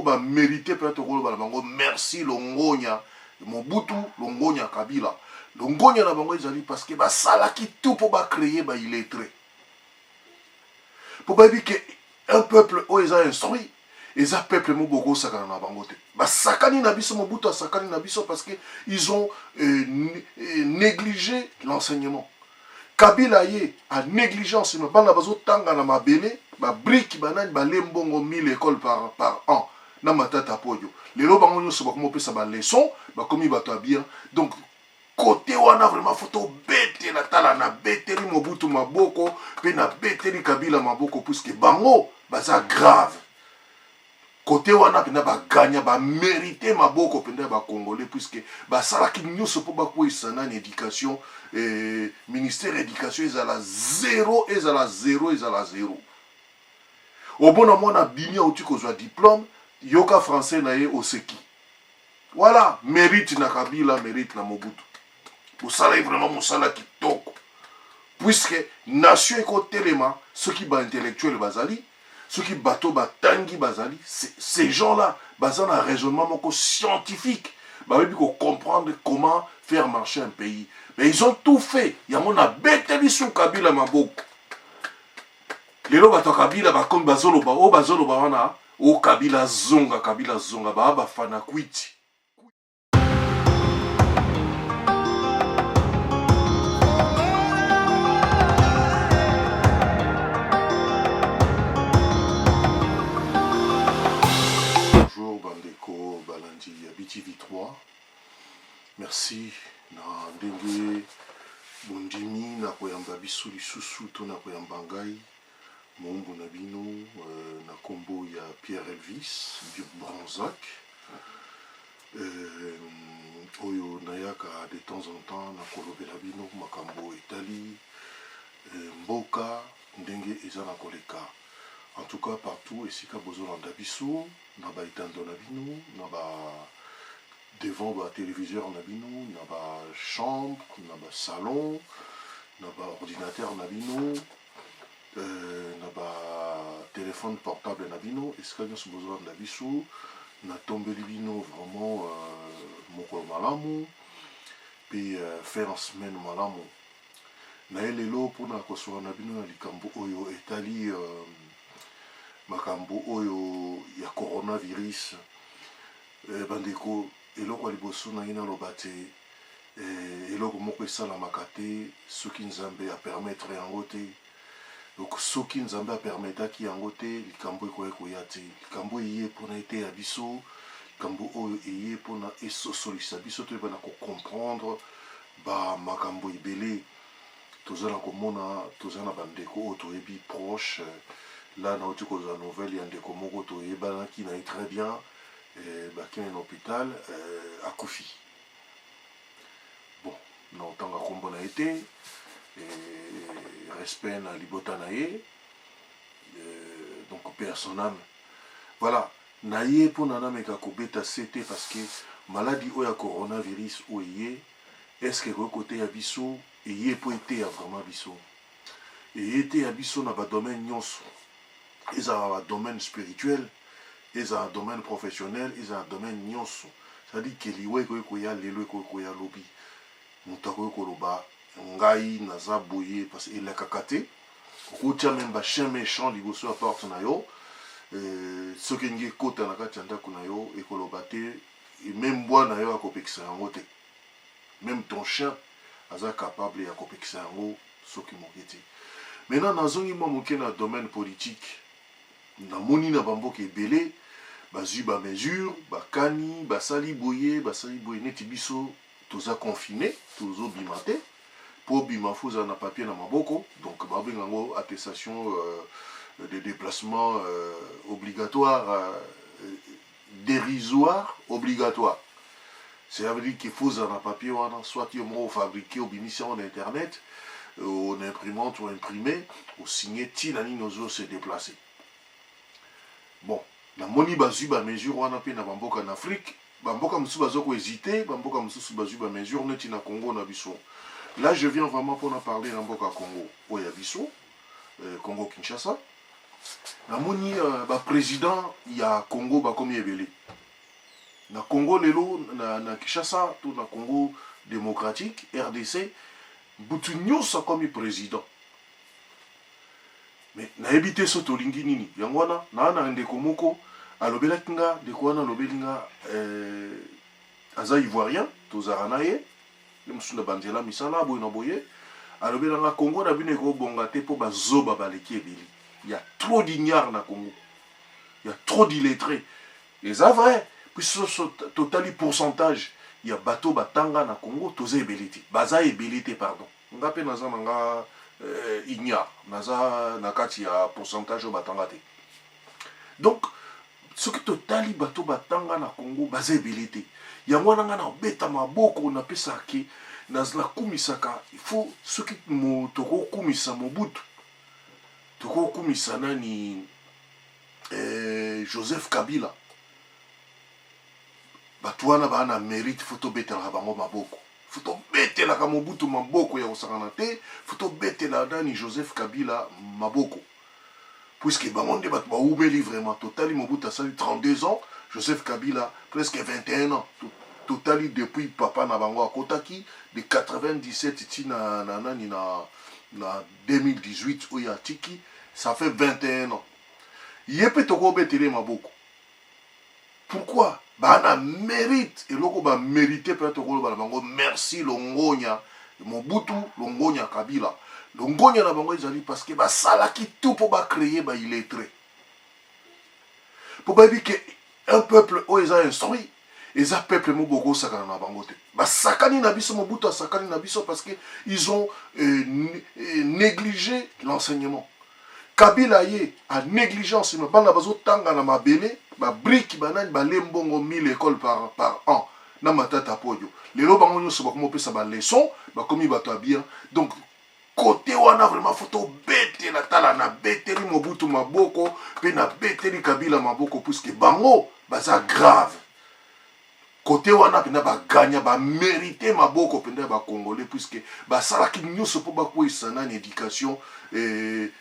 Ba mérite mpenza, tokoloba na bango merci, longonya Mobutu, longonya Kabila. Longonya na bango ezali parce que basalaki tout mpo bacréer baillettré, mpo bayebi ke un peuple oyo eza instruit eza peuple mo bokosakana na bango te. Basakani na biso, Mobutu asakani na biso parce que ils ont négligé l'enseignement. Kabila ye anégligé enseignement. Bana bazotanga na mabele, babriques, banani balie mbongo 1000 école par an na Matata Poyo. Lelo bango nyonso bakomi opesa baleçon, bakomi bato ya bien. Donc côté wana vraiment faut tobetela. Tala, nabeteli Mobutu maboko mpe nabeteli Kabila maboko, puisque bango baza grave côté wana mpenza. Baganya, bamérite maboko mpenza ya bacongolais, puisque basalaki nyonso mpo bakweyisa nani? Éducation. Ministère éducation ezala zéro, ezala zéro, ezala zéro. Omona mwana bimi, auti kozwa diplôme, yoka français na ye, oseki. Voilà, mérite na Kabila, mérite na Mobutu. Bosala ye vraiment mosala kitoko, puisque nation ekotelema soki baintellectuel bazali, soki bato batangi bazali. Ces gens-là baza na raisonnement moko scientifique, bayebi kocomprendre comment faire marcher un pays. Mais ils ont tout fait. Yango nabeteli su Kabila maboko. Lelo bato ya Kabila bakomi bazoloba, oyo bazoloba wana o Kabila zonga, Kabila zonga, baa bafana kwiti. Bonjour bandeko balandi ya BTV 3, merci na ndenge bondimi na koyamba biso lisusu to na koyamba ngai moumbu na bino na nkombo ya Pierre Elvis Bronzac, oyo nayaka de temps en temps na kolobela bino makambo etali mboka ndenge eza na koleka. En tout cas, partout esika bozolanda biso, na baetando na bino, na ba devant batéléviseur na bino, na bachambre, na basalon, na baordinateur na bino, na batéléphone portable na bino, esika nyonso bozolanda biso, natombeli bino vraiment mokolo malamu mpe fin ya semaine malamu. Naye lelo mpona kosola na bino na likambo oyo etali makambo oyo ya coronavirus. Bandeko, eloko ya liboso naye naloba te, eloko moko esalamaka te soki Nzambe apermettre yango te. Donc soki Nzambe apermetaki yango te, likambo ekoki koya te. Likambo eye mpona eteya biso, likambo oyo eye mpona esosolisa biso, toyeba na kocomprendre bamakambo ebele. Toza na komona, toza na bandeko oyo toyebi proche. La nauti kozwa nouvelle ya ndeko moko toyebanaki na ye très bien, bakende na hôpital, akufi. Bon, na otanga nkombo na ye te, respect na libota na ye, donc paix à son âme. Voilà, na ye mpona nameka kobeta se te, parce que maladie oyo ya coronavirus oyo eye, est ce que ekoki koteya biso? Eye mpo eteya vraiment biso. Eye eteya biso na badomaine nyonso, ezala badomaine spirituel, ezala domaine professionnel, ezala domaine nyonso. C'est-à-dire ke liwa ekoki koya lelo, ekoki koya lobi. Moto akoki koloba ngai naza boye, parce que elekaka te. Okotia même bachien méchant liboso ya porte na yo, soki elingi ekota na kati ya ndako na yo, ekoloba te. Même mbwa na yo akopekisa yango te. Même ton chien aza capable ya kopekisa yango soki moke te. Maintenant nazongi mwa moke na domaine politique. Namoni na bamboka ebele bazwi bamesure, bakani, basali boye, basali boye. Neti biso toza confiné, tozobima te. Mpo bima, faut ozala na papier na maboko, donc babenga yango attestation de déplacement obligatoire, dérisoire obligatoire. Cela veut dire qu'il faut ozala na papier wana, soit yo moko ofabriqué, obimisi yango na internet, na imprimante, oimprime, osigne ntina nini ozo se déplacer. Bon, namoni bazwi bamesure wana mpe na bamboka na Afrique. Bamboka mosusu baza kohésite, bamboka mosusu bazwi bamesure, neti na Congo na biso. Là je viens vraiment mpona parler na mboka Congo oyo ya biso, Congo Kinshasa. Namoni ba president ya Congo bakomi ebele na Congo lelo, na Kinshasa to na Congo démocratique RDC, butu nyonso akomi président. Mais nayebi te so tolingi nini. Yango wana naa na ndeko moko alobelaki nga. Ndeko wana alobeli nga, aza Ivoirien, tozalaka na ye ye mosusu na banzela misala boye na boye. Alobelanga: "Congo na bino ekobonga te mpo bazoba baleki ebele, ya trop d'ignare na Congo, ya trop d'illettrés." Eza vrai, puisque totali pourcentage ya bato batanga na Congo, toza ebele te, baza ebele te, pardon. Nga mpe naza na nga ignare, naza na kati ya pourcentage oyo batanga te. Donc soki totali bato batanga na Congo, baza ebele te. Yango wana nga nabeta maboko, napesaki, nakumisaka. Il faut, soki tokokumisa Mobutu, tokokumisa nani, Joseph Kabila, bato wana baa na mérite. Faut tobetelaka bango maboko, faut tobetelaka Mobutu maboko ya kosangana te, faut tobetela nani, Joseph Kabila maboko, puisque bango nde bato baumeli vraiment. Totali, Mobutu asali 32 ans, Joseph Kabila presque 21 ans. Totali depuis papa na bango akotaki de 97 ti na nani, na 2018 oyo atiki, ça fait 21 ans. Ye mpe tokobetele maboko. Pourquoi? Baa na mérite, eloko bamérite mpe tokoloba na bango merci. Longonya Mobutu, longonya Kabila. Longonya na bango ezali parce que basalaki tout mpo bacréer baillettré, mpo bayebi ke un peuple oyo eza instruit eza peuple mo bokosakana na bango te. Basakani na biso, Mobutu asakani na biso parce que ils ont négligé l'enseignement. Kabila ye anégligé enseignement. Bana bazotanga na mabele, babriques, banani, bale mbongo 1000 école par an na Matata Poyo. Lelo bango nyonso bakomi opesa baleçon, bakomi bato ya bien. Donc côté wana vraiment faut tobetela. Tala, nabeteli Mobutu maboko mpe nabeteli Kabila maboko, puisque bango baza grave côté wana mpenza. Baganya, bamérite maboko mpenza ya Bacongolais, puisque basalaki nyonso mpo bakweyisa nani, éducation,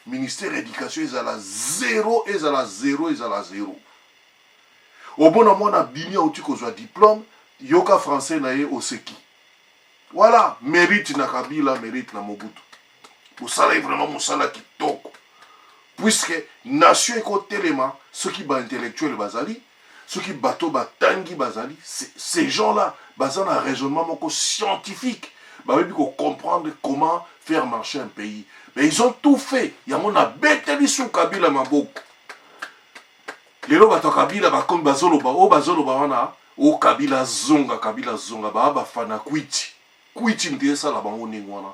ministère éducation ezala zéro, ezala zéro, ezala zéro. Omona mwana bimi, auti kozwa diplôme, yoka français na ye, oseki. Voilà, mérite na Kabila, mérite na Mobutu. Bosala ye vraiment mosala kitoko, puisque nation ekotelema soki baintellectuel bazali, soki bato batangi bazali. Ces gens-là baza na raisonnement moko scientifique, bayebi kocomprendre comment faire marcher un pays. Mais ils ont tout fait. Yango nabeteli su Kabila maboko. Lelo bato ya Kabila bakomi bazoloba, oyo bazoloba wana o Kabila zonga, Kabila zonga, baa bafana kwiti kwiti nde esala bango ndenge wana.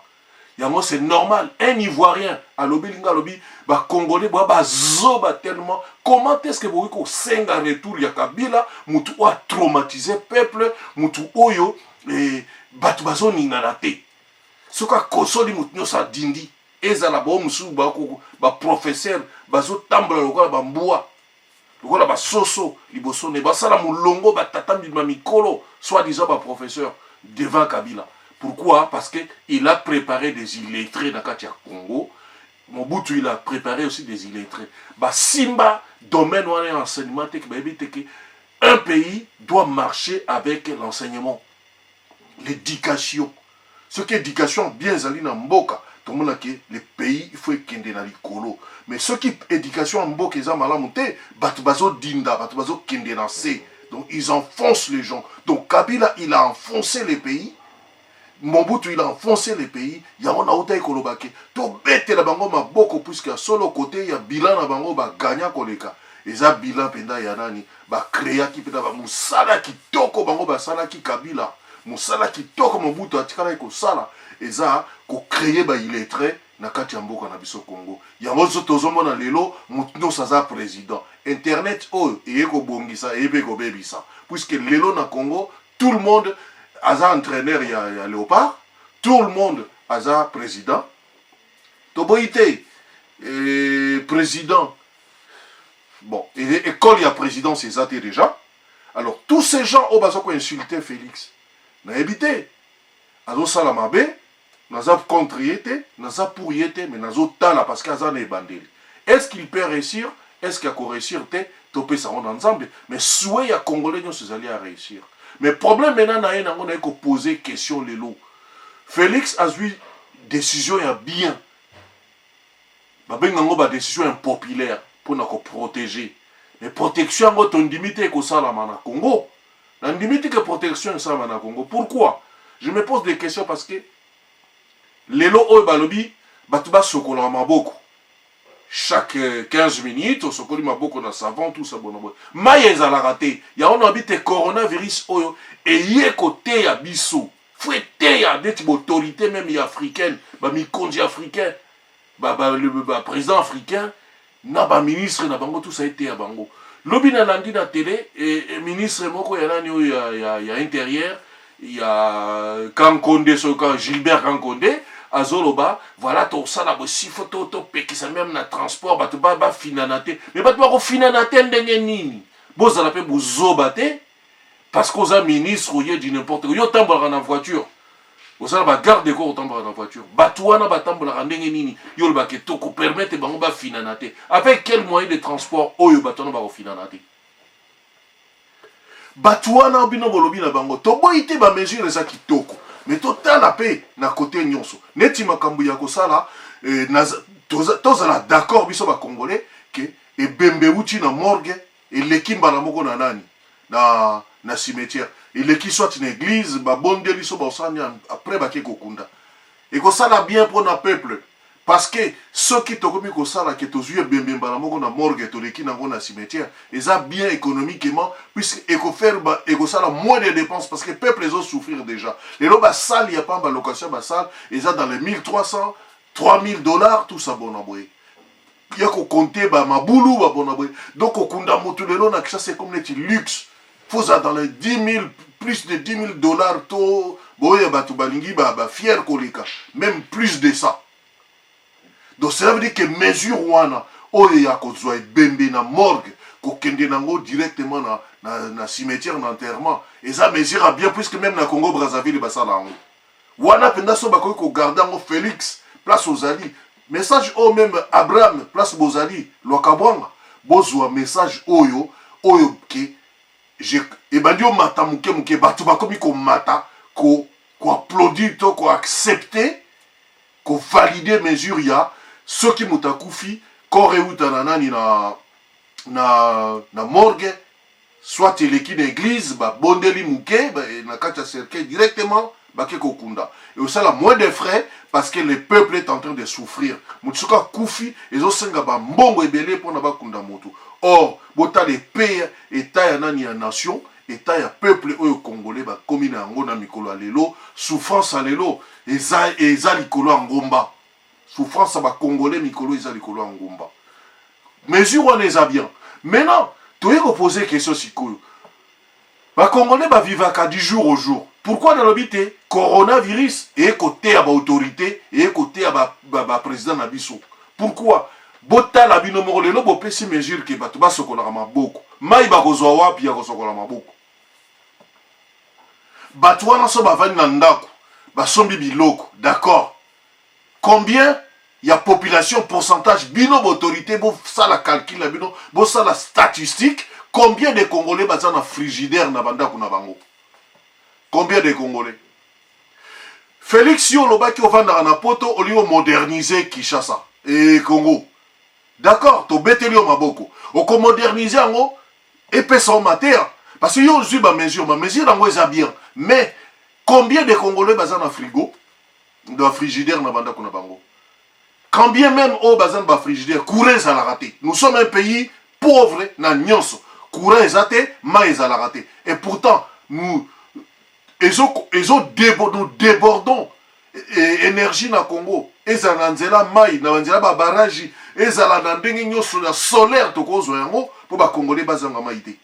Yango c'est normal. Un Ivoirien alobeli nga, alobi: "Bacongolais boya bazoba tellement. Comment est ce que bokoki kosenga retour ya Kabila, mutu oyo atraumatise peuple, mutu oyo bato bazoningana te? Soki akosoli, mutu nyonso adindi." Ezala bao mosusu, baprofesseur bazotambola lokola bambwa, lokola basoso liboso ne basala molongo, batata mbima mikolo, soi-disant baprofesseur devant Kabila. Pourquoi? Parce que il a préparé des illettrés na kati ya Congo. Mobutu, il a préparé aussi des illettrés. Basimba domaine wana ya enseignement te, ke bayebi te ke un pays doit marcher avec l'enseignement, l'éducation. Soki éducation bien ezali na mboka, tomonaki le pays il faut ekende na likolo. Mais soki éducation ya mboka eza malamu te, bato bazodinda, bato bazokende na se. Donc ils enfoncent les gens. Donc Kabila, il a enfoncé les pays. Mobutu, il a enfoncé les pays. Yango nautaki koloba ke tobetela bango maboko, puisque ya solo, côté ya bilan na bango, baganya koleka. Eza bilan mpenza ya nani, bacréaki mpenza bamosala kitoko bango basalaki. Kabila, mosala kitoko Mobutu atikalaki kosala eza kocréer baillettré na kati ya mboka na biso Congo. Yango so tozomona lelo motu nyonso aza président. Internet oyo eye kobongisa, eye mpe kobebisa, puisque lelo na Congo tout le monde aza entraîneur ya Léopard, tout le monde aza président. Toboyi te, président, bon, école ya présidence eza te déjà. Alors tous ces gens oyo baza koinsulte Félix, nayebi te azosala mabe. Naza contre ye te, naza pour ye te, mais nazotala parce que aza na ebandeli. Est ce qu'il peut réussir? Est ce que ako réussir te? Topesa yango na Nzambe. Mais souhait ya Congolais nyonso ezali ya réussir. Mais problème maintenant na ye nango, naye koposer question lelo. Félix azwi décision ya bien, babenga yango badécision impopulaire mpona koprotéger. Mais protection yango, tondimi te ekosalama na Congo. Nandimi te ke protection esalama na Congo. Pourquoi je me pose des questions? Parce que lelo oyo balobi bato basokolaka maboko chaque 15 minutes, osokoli maboko na savon, tout ça, bona boye. Mai ezalaka te. Yango nayebi te, coronavirus oyo eye koteya biso, faut eteya neti baautorité même ya africaine, bamikonzi africain, baprésident africain na baministre na bango, tout ça, eteya bango. Lobi nalandi na télé ministre moko ya nani oyo ya intérieur ya Kankonde, soki Gilbert Kankonde, azoloba: voilà, tosala bosifo, topekisa même na transport, bato bafinana te. Mais bato bakofinana te ndenge nini? Bozala mpe bozoba te, parce que oza ministre, oye du n'importe quoi. Yo otambolaka na voiture, ozala bagarde corps, otambolaka na voiture. Bato wana batambolaka ndenge nini? Yo olobaka tokopermettre bango bafinana te. Avec quel moyen de transport oyo bato wana bakofinana te? Bato wana, bino bolobi na bango, toboyi te, bamesure eza kitoko, mais totala mpe na kote nyonso neti makambo ya kosala tozala d'accord, biso bacongolais, ke ebembe euti na morgue, eleki mbala moko na nani, na cimetière, eleki soit na église, babondeli so, basani, après bake kokunda. Ekosala bien mpona peuple, parce que soki tokomi kosala ke tozwi ebembe mbala moko na morgue, toleki nango na cimetière, eza bien économiquement, puisque ekofaire ekosala moins de dépenses, parce que peuple ezosouffrir déjà. Lelo basali ya pamba, location ya basale eza dans les 1300, 3000 $, tout ça, bona boye, ya kokonte bamabulu, babona boye. Donc kokunda motu lelo na Kinshasa ekomi neti luxe, faut ozala dans les 10 000, plus de 10 000 $, to boye bato balingi bafier koleka, même plus de ça. Donc cela veut dire que mesure wana oyo ya kozwa ebembe na morgue, kokende nango directement na cimetière, na enterrement, eza mesure ya bien, puisque même na Congo Brazzaville basala yango wana mpenza. So bakoki kogarder yango, Félix, place ozali, message oyo, même Abraham, place bozali, Lwakabwanga, bozwa message oyo ke ebandi omata moke moke, bato bakomi komata koapplaudir to koaccepter, kovalider mesure ya soki moto akufi, corps euta na nani, na morgue, soit eleki na église, babondeli moke na kati ya cercueil, directement bake kokunda. Ekosala moins de frais, parce que le peuple est en train de souffrir. Moto soki akufi, ezosenga bambongo ebele mpona bakunda moto. Or botala epeya état ya nani, ya nation, état ya peuple oyo congolais bakomi na yango na mikolo ya lelo. Souffrance ya lelo eza likolo ya ngomba. Souffrance ya bacongolais mikolo eza likolo ya ngomba. Mesure wana eza bien. Maintenant toye kopose question sikoyo: bacongolais bavivaka du jour au jour. Pourquoi nalobi te coronavirus eye koteya baautorité, eye koteya baprésident na biso? Pourquoi? Botala bino moko, lelo bopesi mesure ke bato basokolaka maboko. Mai bakozwa wapi ya kosokola maboko? Bato wana so bavandi na ndako, basombi biloko, d'accord, combien ya population, pourcentage? Bino baautorité, bosala calcul na bino, bosala statistique. Combien de Congolais baza na frigidaire na bandako na bango? Combien de Congolais? Félix, yo olobaki ovandaka na Poto, olingi omoderniser Kinshasa e Congo, d'accord, tobeteli yo maboko. Okomoderniser yango, epesa yo mateya, parce que yo ozwi bamesure, bamesure yango eza bien, mais combien de Congolais baza na frigo, na frigidaire na bandako na bango? Quand bien même oyo baza na bafrigidaire, courant ezalaka te. Nous sommes un pays pauvre na nyonso. Courant eza te, mai ezalaka te, et pourtant nous débordons énergie na Congo. Ezala na nzela mai, na banzela babarrage, ezala na ndenge nyonso ya solaire, tokozwa yango mpo bacongolais bazanga mai te,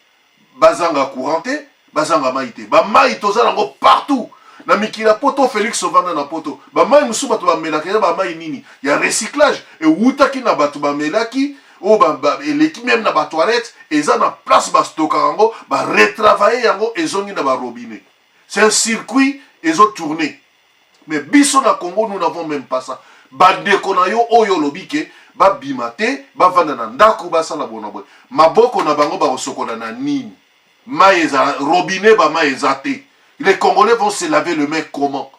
bazanga courant te, bazanga mai te. Bamai toza nango partout na mikili ya Poto. Félix, ovanda na Poto, bamai mosusu bato bamelaka eza bamai nini? Ya recyclage, ewutaki na bato bamelaki oyo eleki même na batoilette, eza na place bastokaka yango, baretravailler yango, ezongi na barobinet. C'est un circuit ezotourner. Mais biso na Congo, nous n'avons même pas ça. Bandeko na yo oyo olobi ke babima te, bavanda na ndako, basala boye na boye, maboko na bango bakosokola na nini? Mayi eza robinet, ba mayi eza te. Les Congolais vont se laver le main comment?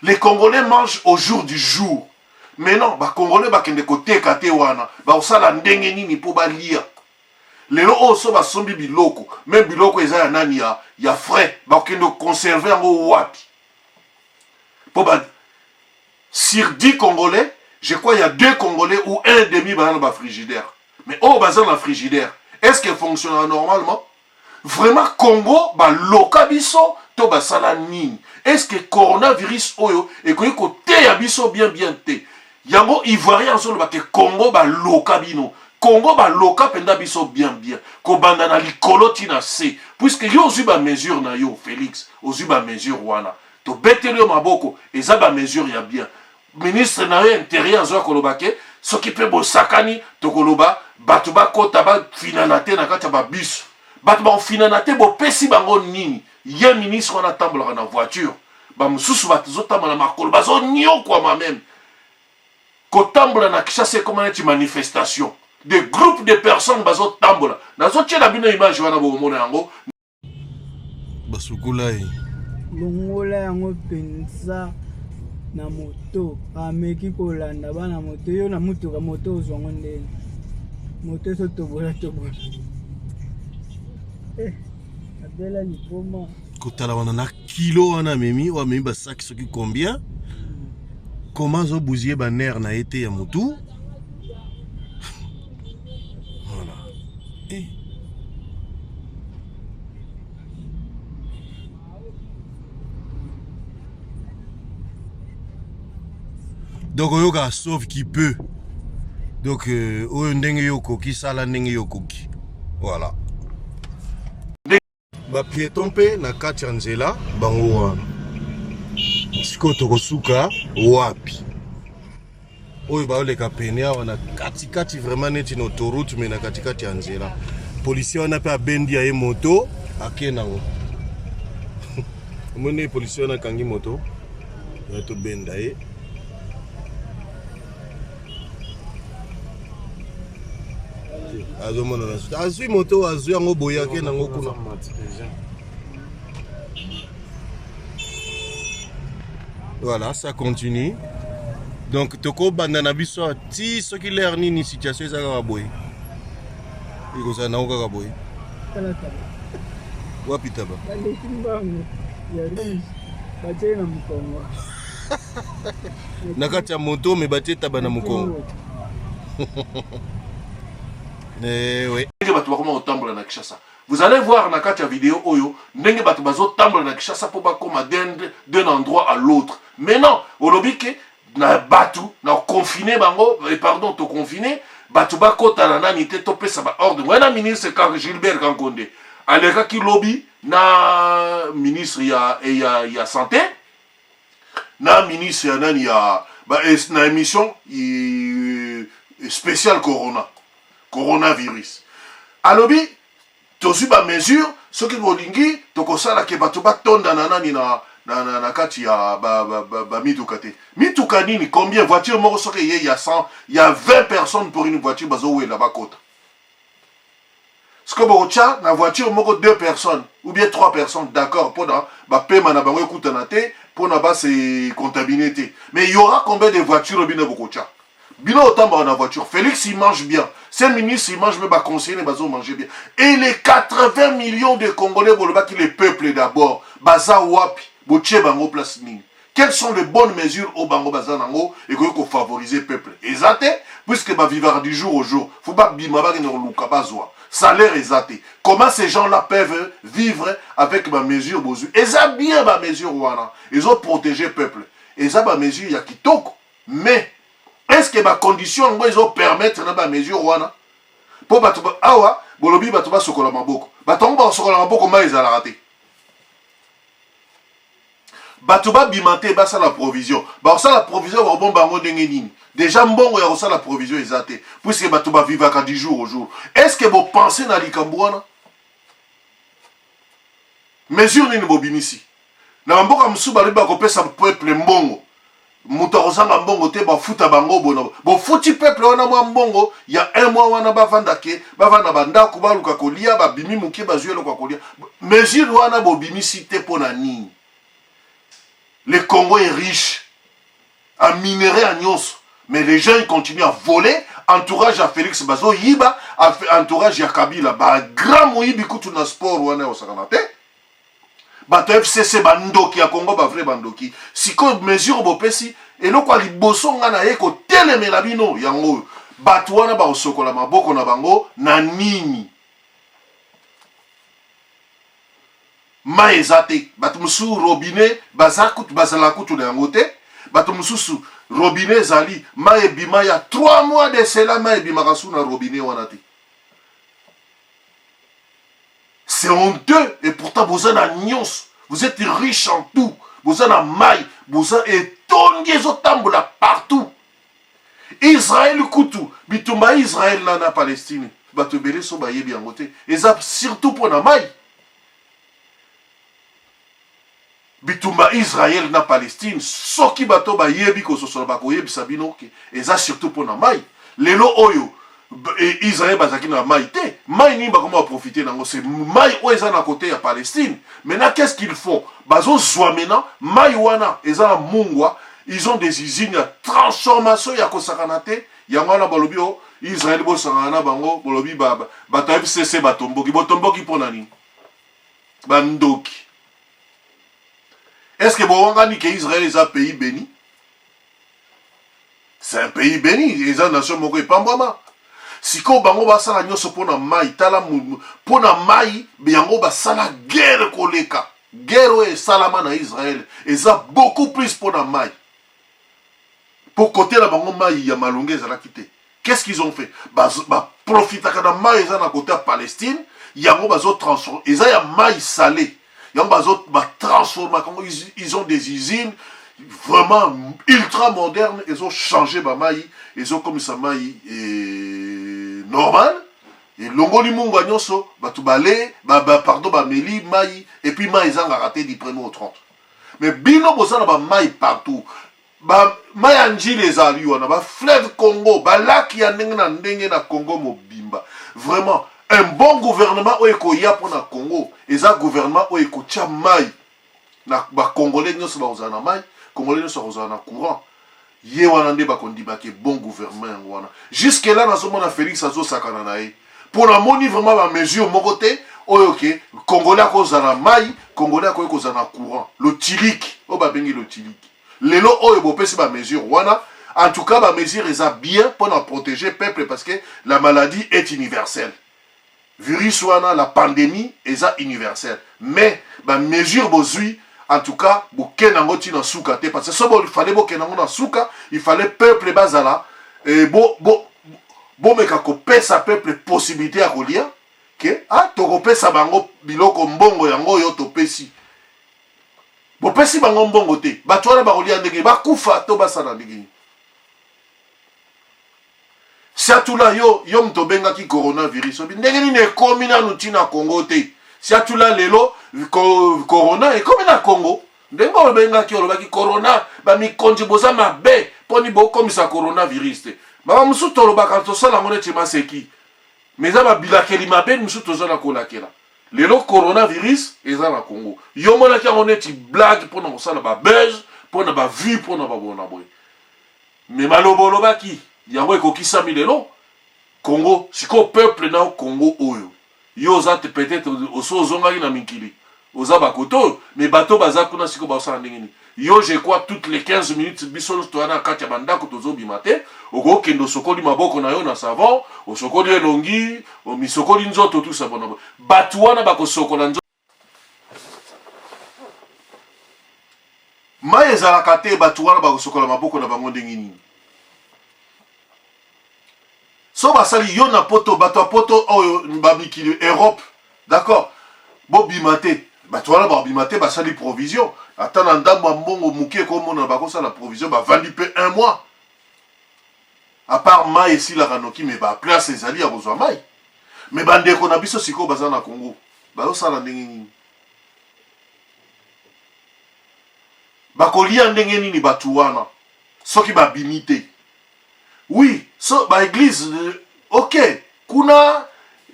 Les Congolais mangent au jour du jour. Maintenant, ba Congolais bakende koteka te wana, bakosala ndenge nini mpo balia? Lelo oyo so basombi biloko, meme biloko eza ya nani ya, ya frais, bakokende conserver yango wapi? Po ba sur 10 Congolais, je crois il y a 2 Congolais ou un demi baza na ba frigidaire. Mais oyo baza na frigidaire, est-ce que fonctionnera normalement? Vraiment Congo baloka biso to basala nini? Est-ce que coronavirus oyo ekoki koteya biso bien bien te? Yango Ivoirien azoloba ke Congo baloka bino. Congo baloka mpenza biso bien bien, kobanda na likolo ti na se, puisque yo ozwi ba mesure na yo Felix, ozwi ba mesure wana, tobeteli yo maboko, eza ba mesure ya bien. Ministre na yo interieur azoya koloba ke soki mpe bosakani tokoloba bato bakota bafinana te na kati ya babus. Bato bakofinana te, bopesi bango nini? Ye ministre wana atambolaka na voiture, bamosusu bazotambola na makolo, bazonyokwama meme. Kotambola na Kinshasa ekoma neti manifestation de groupe de personnes bazotambola. Nazotiela bino image wana bokomona yango. Basukola ye. Longola yango mpenza na moto. Ameki kolanda bana moto yo na motuka moto ozwa yango ndenge moto ezotobola tobola. Eh, abela liboma. Kotala wana na kilo wana amemi oyo amemi basaki soki combien comment azobuzie banere na ye te ya motu. Voilà. Eh. Donc oyoka sauve qui peut. Donc euh, oyo ndenge yo okoki sala ndenge yo okoki. Voilà. Ba pieton mpe na kati ya nzela bango wana. Sikoyo tokosuka wapi? Oyo baoleka pene awa na katikati vraiment neti na autoroute mais na katikati ya nzela. Policier wana mpe abendi ya ye moto ake nango. Omoni policier wana akangi moto ya tobenda ye. Azomonana azwi moto azwi yango boye ake nango kuna. Voilà, ça continue. Donc tokobanda na biso ti soki l'heure nini situation eza kaka boye. Ekozala nango kaka boye. Wapi taba? Baleki mbango ya rouge batie na mokongo. Na kati ya moto me batie taba na mokongo. Eh oui. Ndenge bato bakoma kotambola na Kinshasa. Vous allez voir na kati ya video oyo ndenge bato bazotambola na Kinshasa mpo bakoma d'un endroit à l'autre. Mais non, olobi ke na bato na confiner bango, eh, pardon, to confiner bato bakota na nani te, topesa ba ordre. Wana ministre Gilbert Kankonde alekaki lobi na ministre ya, ya, ya santé na ministre ya nani ya ba, na émission spéciale corona coronavirus alobi tozwi ba mesure soki bolingi tokosala ke bato batonda na nani na, na, na, na kati ya ba, ba, ba, ba mituka te. Mituka nini? Combien voiture moko soki eye ya 100 ya 20 personnes pour une voiture bazowela bakota. Sikoyo bokotya na voiture moko 2 personnes ou bien 3 personnes, d'accord, mpona bapema na bango ekutana te, mpona ba se contaminer te. Mais il y aura combien de voitures bino bokotya? Bino otambaka na voiture. Félix il mange bien. Ces ministres il mange mais ba conseillers ne bazo manger bien. Et les 80 millions de Congolais bolobaki le peuple d'abord. Baza wapi? Botie bango place nini? Quelles sont les bonnes mesures au bango baza nango ekoki ko favoriser peuple? Eza te puisque ba vivre du jour au jour. Faut ba bima ba kende koluka bazwa. Salaire eza te. Comment ces gens-là peuvent vivre avec ba mesures bozwi? Eza bien ba mesures wana. Ezo protéger peuple. Eza ba mesures ya kitoko. Mais est-ce que ba conditions yango ezo permettre na ba mesures wana? Po bato awa bolobi bato basokola maboko. Bato yango bakosokola maboko mai ezalaka te. Bato babima te basala provision. Bakosala provision bakobomba yango ndenge nini? Déjà mbongo ya kosala provision eza te puisque bato bavivaka du jour au jour. Est-ce que bo penser na likambo wana? Mesure nini bobimisi? Na bamboka mosusu balobi bakopesa peuple mbongo. Moto akozanga mbongo te, bafuta bango bona. Bofuti peuple wana mwa mbongo ya un mois wana bavanda ke bavanda ba ndako baluka kolia, babimi moke bazwi eloko ya kolia. Mesure wana bobimisi te mpo na nini? Le Congo est riche en minerais ya nyonso, mais les gens ils continuent à voler. Entourage ya Felix bazoyiba, entourage ya Kabila ba grand moyibi kutu na sport wana ya kosakana te. Bato ya FCC bandoki ya Congo, ba vrai bandoki. Sikoyo mesure bopesi, eloko ya liboso nga na ye kotelemela bino yango oyo, bato wana bakosokola maboko na bango na nini? Mai eza te, bato mosusu robinet baza kutu, bazala kutu na yango te. Bato mosusu robinet ezali, mai ebima ya 3 mois de cela, mai ebimaka su na robinet wana te. C'est honteux et pourtant boza na nyonso. Vous êtes riche en tout. Boza na mai, boza etondi ezotambola partout. Israël kutu, bitumba Israël na na Palestine, bato ebele so bayebi yango te. Eza surtout mpo na mai. Bitumba Israël na Palestine, soki bato bayebi kososola bakoyebisa bino ke eza surtout mpo na mai. Lelo oyo Israël bazalaki na mai te, mai nini bakoma baprofite nango? C'est mai oyo eza na kote ya Palestine. Maintenant qu'est-ce qu'ils font? Bazozwa maintenant mai wana eza na mungwa, ils ont des usines ya transformation ya kosakana te. Yango wana balobi o Israël bosangana na bango, bolobi bato ya FCC batomboki. Botomboki mpo na nini? Bandoki. Est-ce que bowangani ke Israël eza pays béni? C'est un pays béni, eza nation moko epambwama. Sikoyo bango basala nyonso mpo na mai, tala mpo na mai yango basala guerre koleka. Guerre oyo esalama na Israël eza beaucoup plus mpo na mai. Mpo kote na bango mai ya malonga ezalaki te. Qu'est-ce qu'ils ont fait? Ba profitaka na mai eza na kote ya Palestine, yango bazo transformer, eza ya mai salé. Yango bazo ba transformaka yango, ils ont des usines vraiment ultra moderne, ezo changer ba mai, ezo komisa mai e normal. Elongoli mungwa nyonso, bato bale, ba, ba, pardon, bameli mai, et puis mai ezangaka te du premier au 30. Mais bino boza na ba mai partout. Ba mayi ya Ndjili ezali wana, ba fleuve Congo, ba lac ya ndenge na ndenge na Congo mobimba. Vraiment, un bon gouvernement oyo ekoya mpo na Congo eza gouvernement oyo ekotia mayi na ba Congolais nyonso bakozala na mayi, Congolais nyonso akozala na courant. Ye wana nde bakondima ke bon gouvernement yango wana. Jusque là nazomona Felix azosakana na ye. Mpo namoni vraiment ba mesure moko te oyo ke Congolais akozala na mayi, Congolais akoki kozala na courant. Lotiliki, oyo babengi lotiliki. Lelo oyo bopesi ba mesure wana, en tout cas ba mesure eza bien pona proteger peuple parce que la maladie est universelle. Virus wana, la pandemie eza universelle. Mais ba mesure bozui, en tout cas bokende yango ti na suka te, parce que soki bo fallait bokende yango na suka, il fallait peuple bazala eh, bo, bo, bomeka kopesa peuple possibilité ya kolia ke ah, tokopesa bango biloko mbongo yango oyo topesi. Bopesi bango mbongo te, bato wana bakolia ndenge bakufa to basala ndenge nini? Siatula yo yo moto obengaki coronavirus obi ndenge nini ekomi nanu ti na Congo te? Siatula lelo ko, corona ekomi na Congo ndenge obengaki olobaki corona bamikonzi boza mabe mponi bokomisa coronavirus te. Mama mosusu tolobaka tosala yango neti maseki, mais eza babilakeli mabe mosusu toza na kolakela. Lelo coronavirus eza na Congo. Yo omonaki yango neti blague pona kosala ba buzz, pona ba vue, pona ba bona boye. Mais maloba olobaki yango ekokisami lelo. Congo sikoyo peuple na Congo oyo yo oza te peut-être oso ozongaki na mikili oza ba kote oyo mais bato baza kuna sikoyo baosala ndenge nini? Yo je crois toutes les 15 minutes biso nyonso toya na kati ya bandako tozobima te, okokende osokoli maboko na yo na savon, osokoli elongi, omisokoli nzoto tout ça bona bato wana bakosokola nzoto. Mai ezalaka te, bato wana bakosokola maboko na bango ndenge nini? So basali yo na poto, bato ya poto oyo ba mikili Europe, d'accord, bobima te, bato wana bakobima te, basali provision ata na ndambo ya mbongo moke ekomonana, bakosala provision, bavandi mpe un mois. À part mai esilaka noki, mais ba place ezali ya kozwa mai. Mais bandeko na biso sikoyo baza na Congo, bazosala ndenge nini? Bakolia ndenge nini bato wana? Soki babimi te. Oui, so ba église ok, kuna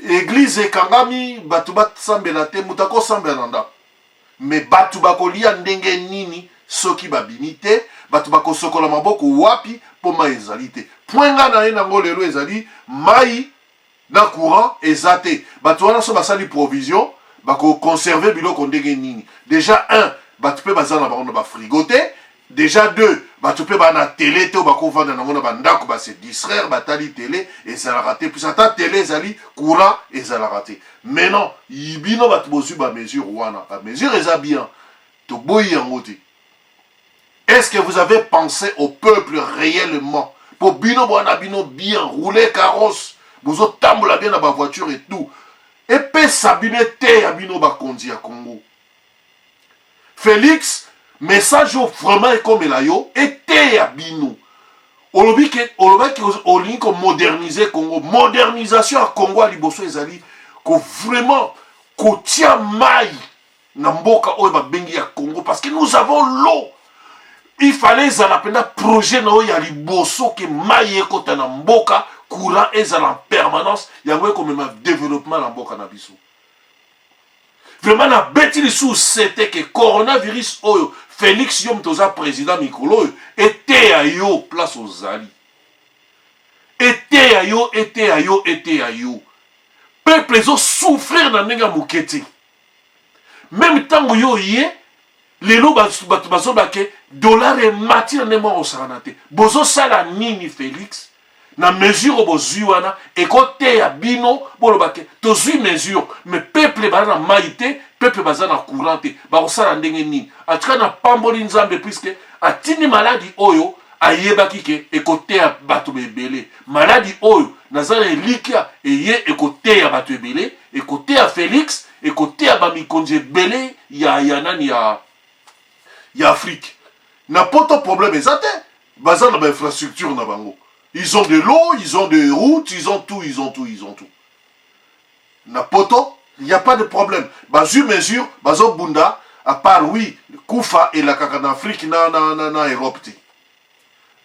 église ekangami, bato basambela te, moto akosambela na ndako. Mais bato bakolia ndenge nini soki babimi te? Bato bakosokola maboko wapi mpo mai ezali te? Point nga na ye nango lelo ezali mai na courant eza te. Bato wana so basali provision, bakoconserve biloko ndenge nini? Déjà un, bato mpe baza na bango na bafrigo te. Déjà deux, bato mpe baa na tele te oyo bakovanda nango na bandako base distraire, batali tele ezalaka te, puis ata tele ezali, courant ezalaka te. Maintenant bino bato bozwi bamesure wana, bamesure eza bien, toboyi yango te. Est-ce que vous avez pensé au peuple réellement? Po bino bwana bino bien rouler carrosse, bozotambola bien na bavoiture et tout, epesa bino, eteya bino bakonzi ya Congo. Félix, message oyo vraiment ekomela yo, eteya bino. Olobi ke olobaki olingi komoderniser Congo. Modernisation ya Congo ya liboso ezali ko vraiment kotia mai na mboka oyo babengi ya Congo, parce que nous avons l'eau. Il fallait ezala mpenza projet na oyo ya liboso ke mai ekota na mboka, courant ezala en permanence. Yango ekomema développement na mboka na biso. Vraiment nabeti lisusu sete ke coronavirus oyo, Félix, yo moto oza président mikolo oyo, eteya yo place ozali, eteya yo, eteya yo, eteya yo. Peuple ezosouffrir na ndenge ya moke te. Même ntango yo ye lelo bato bazoloba ke dollar emati na ndenge moko kosakana te, bozosala nini, Félix? Na mesure oyo bozwi wana, ekoteya bino. Boloba ke tozwi mesure, mais peuple baza na mai te, peuple baza na courant te, bakosala ndenge nini? En tout cas napamboli Nzambe puisque atindi maladi oyo, ayebaki ke ekoteya bato ebele. Maladi oyo, naza na elikya eye ekoteya bato ebele, ekoteya Félix, ekoteya bamikonzi ebele ya nani ya Afrique. Na Poto problème eza te, baza na bainfrastructure na bango, ils ont de l'eau, ils ont des routes, ils ont tout, ils ont tout, ils ont tout. Na Poto il y a pas de problème, bazwi mesure, bazobunda. À part, oui, kufa elakaka na Afrique na Europe te,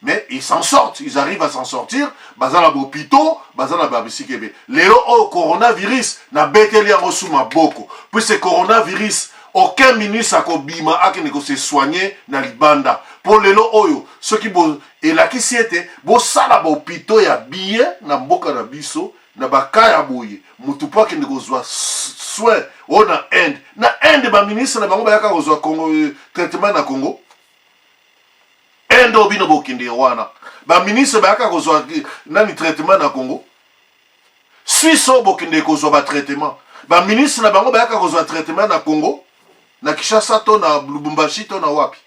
mais ils s'en sortent, ils arrivent à s'en sortir. Baza na bahôpitaux, baza na babisika ebele. Lelo oyo coronavirus, nabeteli yango su maboko, puisque coronavirus, aucun ministre akobima akende kose soigner na libanda. Mpo lelo oyo soki elakisi ete bosala bahôpitaux ya bien na mboka na biso, na baka ya boye, motu mpo akende kozwa soin oyo na Inde, na Inde baministre na bango bayaka kozwa Congo traitement na Congo. Inde oyo bino bokende wana, baministre bayaka kozwa nani traitement na Congo? Suisse oyo bokende kozwa batraitement, baministre na bango bayaka kozwa traitement na Congo, na Kinshasa to na Lubumbashi to na wapi?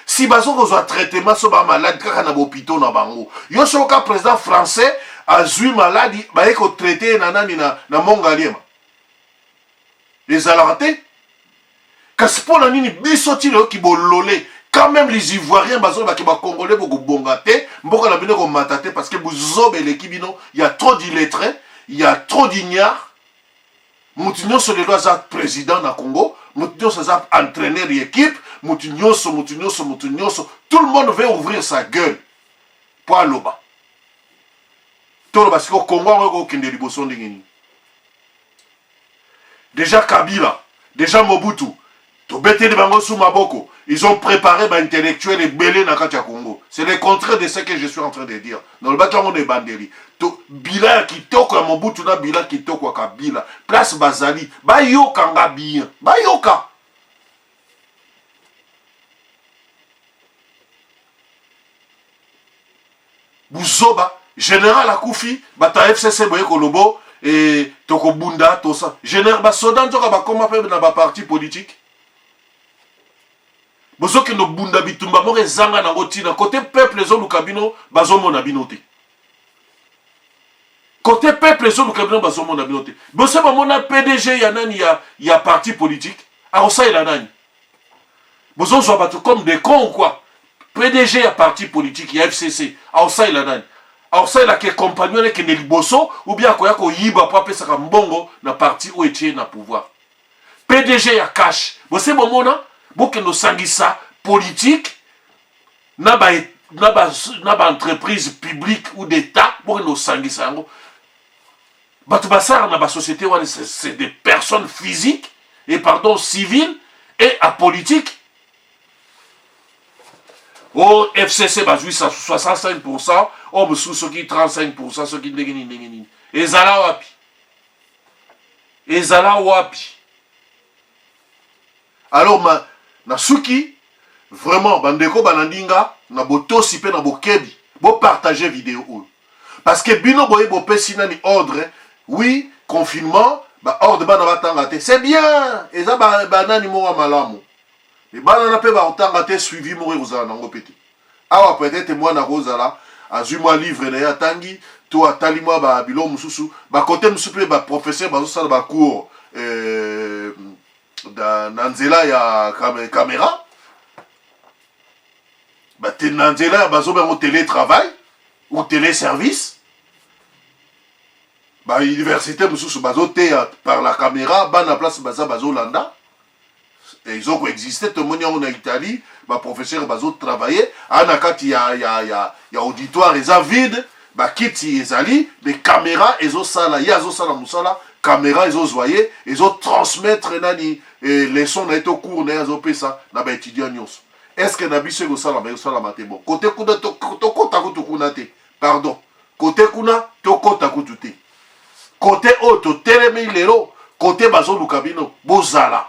Si bazo kozwa traitement so bamaladi kaka na bahôpitaux na bango. Yo soki oka président français azwi maladi, baye kotraite ye na nani, na Mongaliema, ezalaka te. Kasi mpo na nini biso ti leyoki bolole? Quand même les Ivoiriens bazolobaki bacongolais bokobonga te, mboka na bino ekomata te, parce que bozoba eleki bino. Ya trop d'illettré, ya trop d'ignare. Motu nyonso lelo aza président na Congo, motu nyonso aza entraîneur ya équipe, motu nyonso, motu nyonso, motu nyonso, tout le monde veut ouvrir sa gueule po aloba. Toloba sikoyo, Congo yango ekokende liboso ndenge nini? Déjà Kabila, déjà Mobutu, tobeteli bango su maboko, ils ont préparé baintellectuel ebele na kati ya Congo. C'est le contraire de ce que je suis en train de dire. Nalobaki yango na ebandeli. Bilan ya kitoko ya Mobutu na bilan kitoko ya Kabila, place bazali bayokanga bien, bayoka. Buzoba. Général akufi, bato ya FCC boye kolobo e tokobunda tosa général. Basoda nzoka bakoma mpe na baparti politique. Bozokende obunda bitumba moko ezanga nango ntina. Kote peuple ezoluka bino, bazomona bino te. Kote peuple ezoluka bino, bazomona bino te. Bose bamona PDG ya nani ya parti politique akosalela nani? Bozozwa bato comme des cons ou quoi? PDG ya parti politique ya FCC akosalela nani? Akosalelaka compagnie wana ekende liboso, ou bien akoya koyiba mpo apesaka mbongo na parti oyo etie na pouvoir? PDG ya Cash, bose bomona bokende osangisa politique na na ba na ba entreprise publique ou d'état bokende kosangisa yango. Bato basalaka na ba société wana, c'est des personnes physiques et pardon civiles et apolitiques. O FCC bazwi 65%, oyo mosusu soki 35%, soki ndenge nini ndenge nini. Ezala wapi? Ezala wapi? Alors ma na suki vraiment bandeko balandi nga na botosi pe na bokebi, bo partager video oyo parce que bino boye bopesi nani ordre. Oui, confinement, ba ordre bana batanga te, c'est bien, eza ba, ba nani moko ya malamu, mais bana na pe bakotanga te, suivi moko ekozala nango pe te. Awa peut-être mwana akozala azwi mwa livre na ye atangi to atali mwa ba biloko mosusu, ba kote mosusu pe ba professeur bazosala ba cours na nzela ya camera, na nzela ya bazoba yango télétravail ou téléservice. Ba université mosusu bazoteya par la caméra, bana place baza bazolanda, ezo koexiste. Tomoni yango na Italie, baprofesseur bazotravaille aa na kati ya auditoire eza vide, bakiti ezali, mais caméra ezosala, ye azosala mosala, caméra ezozwa ye, ezotransmettre nani leçon na ye to cours na ye azopesa na baétudiant nyonso. Est ce que na biso ekosalama? Ekosalama te. Bon, kote kuna tokota kutu kuna te, pardon, kote kuna tokota kutu te. Kote oyo totelemi lelo, kote bazoluka bino bozala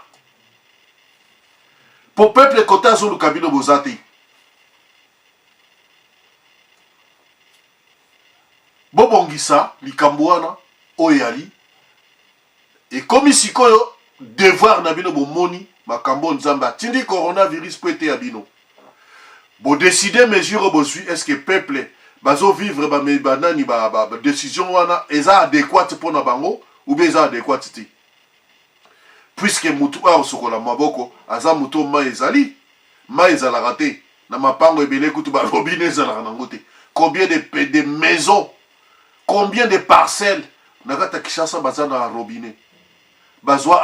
po peuple, kote azoluka bino boza te. Bobongisa likambo wana oyo yali ekomi sikoyo devoir na bino. Bomoni makambo Nzambe atindi coronavirus po eteya bino, bodeside mesure oyo bozwi. Est ce que peuple bazovivre banani ba décision wana eza adéquate mpona bango ou bien eza adéquate te? Puisque mutu oyo akosokola maboko aza mutu oyo mai ezali, mai ezalaka te na mapango ebele, kutu barobine ezalaka nango te. Combien de maisons, combien de parcelles na kati ya Kinshasa baza na robinet, bazwa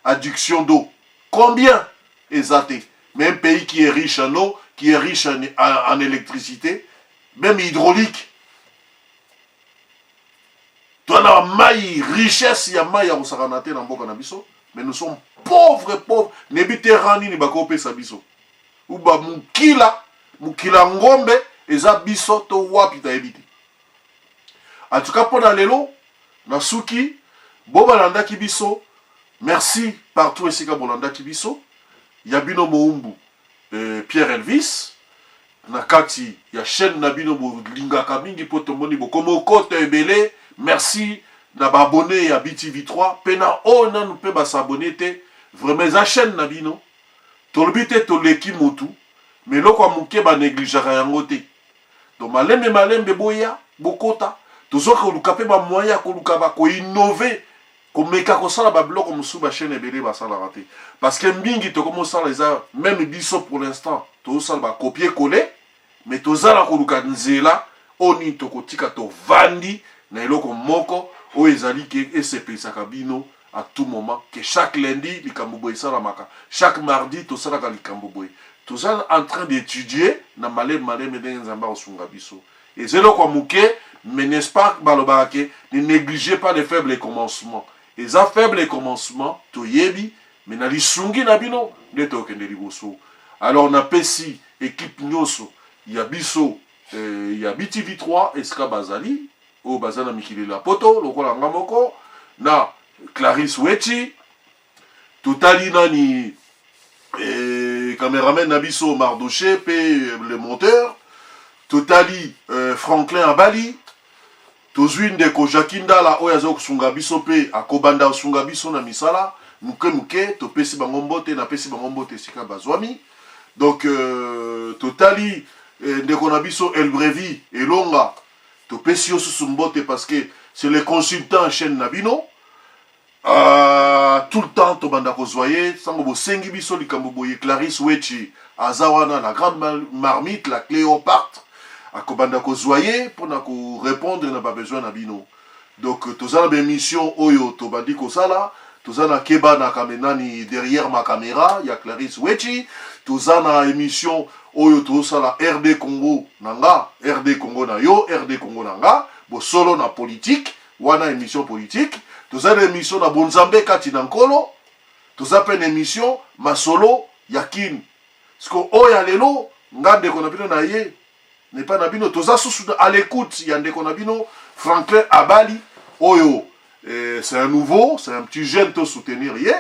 adduction d'eau? Combien? Eza te. Mais un pays qui est riche en eau, qui est riche en électricité, même hydraulique, toza na mai, richesse ya mai ya kosakana te na mboka na biso, mais nous sommes pauvres, pauvres. Nebi te rang nini bakopesa biso, uba mokila, mokila ngombe eza biso to wapi, tayebi te. En tout cas, mpo na lelo nasuki. Bo balandaki biso, merci partout esika bolandaki biso. Ya bino moumbu Pierre Elvis na kati ya chaîne na bino bolingaka mingi, mpo tomoni bokoma okota ebele. Merci na baabonné ya BTV3 mpe na oyo nanu mpe basabone te. Vraiment eza chaîne na bino. Tolobi te toleki motu, mais eloko ya moke banégligeaka yango te. Donc malembe malembe boya bokota, tozoka koluka mpe bamoyen ya koluka bakoinnove, komeka kosala babiloko mosusu bachaîne ebele basalaka te, parce que mingi tokomosala eza même biso pour l'instant tozosala bacopier coller, mais toza na koluka nzela oyo nini tokotika tovandi na eloko moko oyo ezali ke esepelisaka bino à tout moment, que chaque lundi likambo boye esalamaka, chaque mardi tosalaka likambo boye. Toza en train d'étudier na malembe malembe ndenge Nzambe akosunga biso. Eza eloko ya moke, mais n'est-ce pas balobaka ke ne négligez pas les faibles commencements? Eza faible commencement, toyebi, mais na lisungi na bino nde tokende liboso. Alors napesi équipe nyonso ya biso ya BTV3 esika bazali, oyo baza na mikili ya poto lokola nga moko na Clarisse Wechi, totali nani cameraman na biso Mardoché mpe le monteur, totali Franklin Abali, tozwi ndeko Jacki Ndala oyo aza kosunga biso mpe akobanda kosunga biso na misala moke moke. Topesi bango mbote, napesi bango mbote esika bazwami. Donc totali ndeko na biso Elbrevi Elonga, topesi yo susu mbote parce que c'est le consultant chaîne na bino. Tout le temps tobanda kozwa ye sango bosengi biso likambo boye. Clarisse Wechi aza wana, la grande marmite, la Cléopâtre, akobanda kozwa ye mpona korépondre na babesoin na bino. Donc toza na baémission oyo tobandi kosala, toza na keba na nani derrière ma caméra ya Clarisse Wechi, toza na émission. oyo tozosala RD Congo na nga, RD Congo na yo, RD Congo na nga, bosolo na politique, wana emission politique. Toza na emission na bonzambe kati na nkolo, toza pe na emission masolo ya kin. Siko oyo ya lelo nga ndeko na bino na ye na epai na bino, toza susu à l'écoute ya ndeko na bino Franklin Abali oyo eh, c'est un nouveau, c'est un petit jeune, to soutenir ye.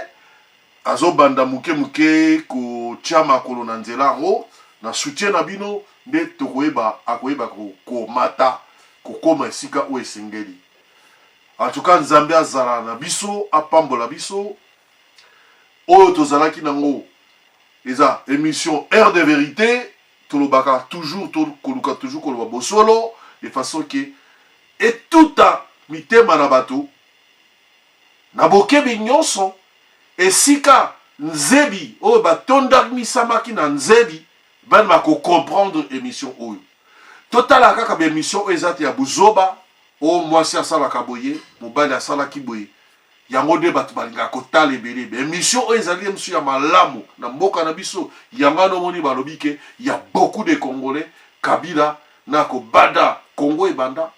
Azobanda moke moke kotia makolo na nzela yango, na soutien na bino nde tokoyeba akoyeba komata kokoma esika oyo esengeli. En tout cas Nzambe azala na biso, apambola biso. Oyo tozalaki nango eza emission Heure de verite, tolobaka toujours, tokoluka toujours koloba bosolo de façon que etuta mitema na bato na bokebi nyonso, esika nzebi oyo batondamisamaki na nzebi bana bako comprendre emission oyo. Totala kaka ba emission oyo eza te ya buzoba, oyo mwasi asalaka boye, mobali asalaki boye. Yango nde bato balingaka kotala ebele. Ba emission oyo ezali mosusu ya malamu na mboka na biso. Yango wana omoni balobi ke ya beaucoup de Congolais, Kabila na kobanda Congo ebanda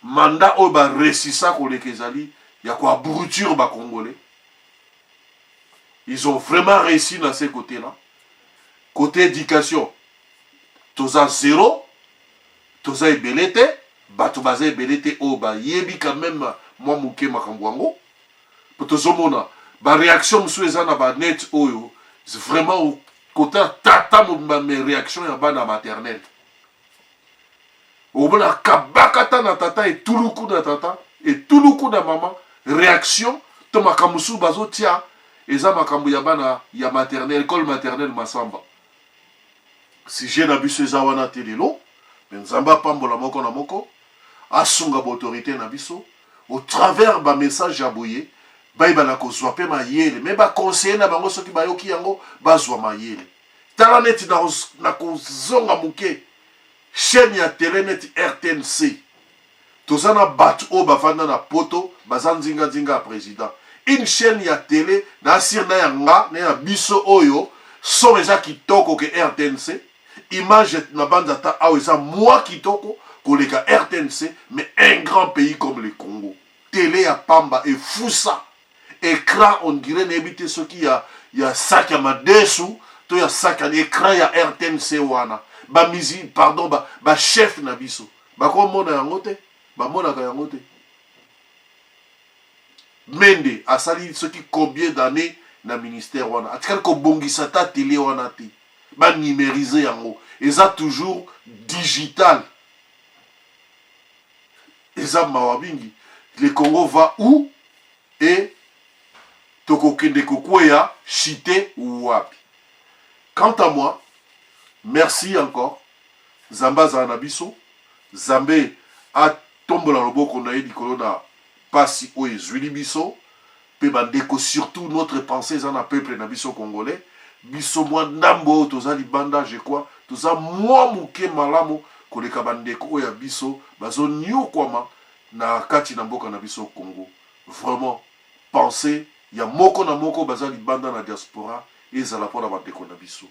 mandat oyo ba resisa koleka ezali ya ko abrutir ba Congolais. Ils ont vraiment réussi na ce côté-là. Côté éducation, toza zéro, toza ebele te, bato baza ebele te oyo bayebi quand même mwa moke makambo yango. Po tozomona ba réaction mosusu eza na ba net oyo vraiment kota tata mobimba, mais réaction ya bana maternelle. Okomona kabakata na tata, etuluku na tata, etuluku na mama, réaction to makambo mosusu bazotia eza makambo ya bana ya maternelle, école maternelle Masamba. Sujet na biso eza wana te lelo, mais Nzambe apambola moko na moko, asunga ba autorité na biso au travers ba message ya boye, bayeba kozwa pe mayele, mais ba conseiller na bango soki bayoki yango bazwa mayele. Tala neti na kozonga moke chaîne ya télé neti RTNC, toza na bato oyo bavanda na poto baza nzinga nzinga ya président. Une chaîne ya télé na asir na ya nga na ya biso oyo son eza kitoko ke RTNC, image na banza ta awa eza mwa kitoko koleka RTNC, mais un grand pays comme le Congo, télé ya pamba efusa écran on dirait nayebi te soki ya sac ya madesu to ya sac ya écran ya RTNC wana. Ba misi, pardon, ba chef na biso bakomona yango te, bamonaka yango te. Mende asali soki combien d'années na ministère wana, atikali kobongisa ta télé wana te, ba numériser yango, eza toujours digital. Eza mawa mingi. Le Congo va où et tokokende kokweya chite wapi? Quant à moi, merci encore. Nzambe azala na biso. Nzambe atombola loboko na ye likolo na pasi oyo ezwili biso pe bandeko, surtout notre pensée eza na peuple na biso congolais. Biso mwa ndambo oyo toza libanda, je crois toza mwa moke malamu koleka bandeko oyo ya biso bazoniokwama na kati na mboka na biso Congo. Vraiment pensée ya moko na moko baza libanda na diaspora ezala mpona bandeko na biso.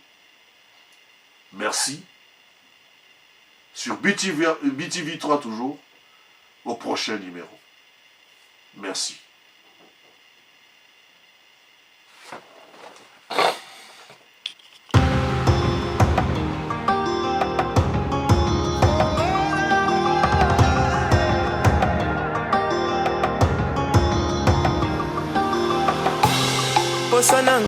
Merci. Sur BTV, BTV 3 toujours, au prochain numéro. Merci.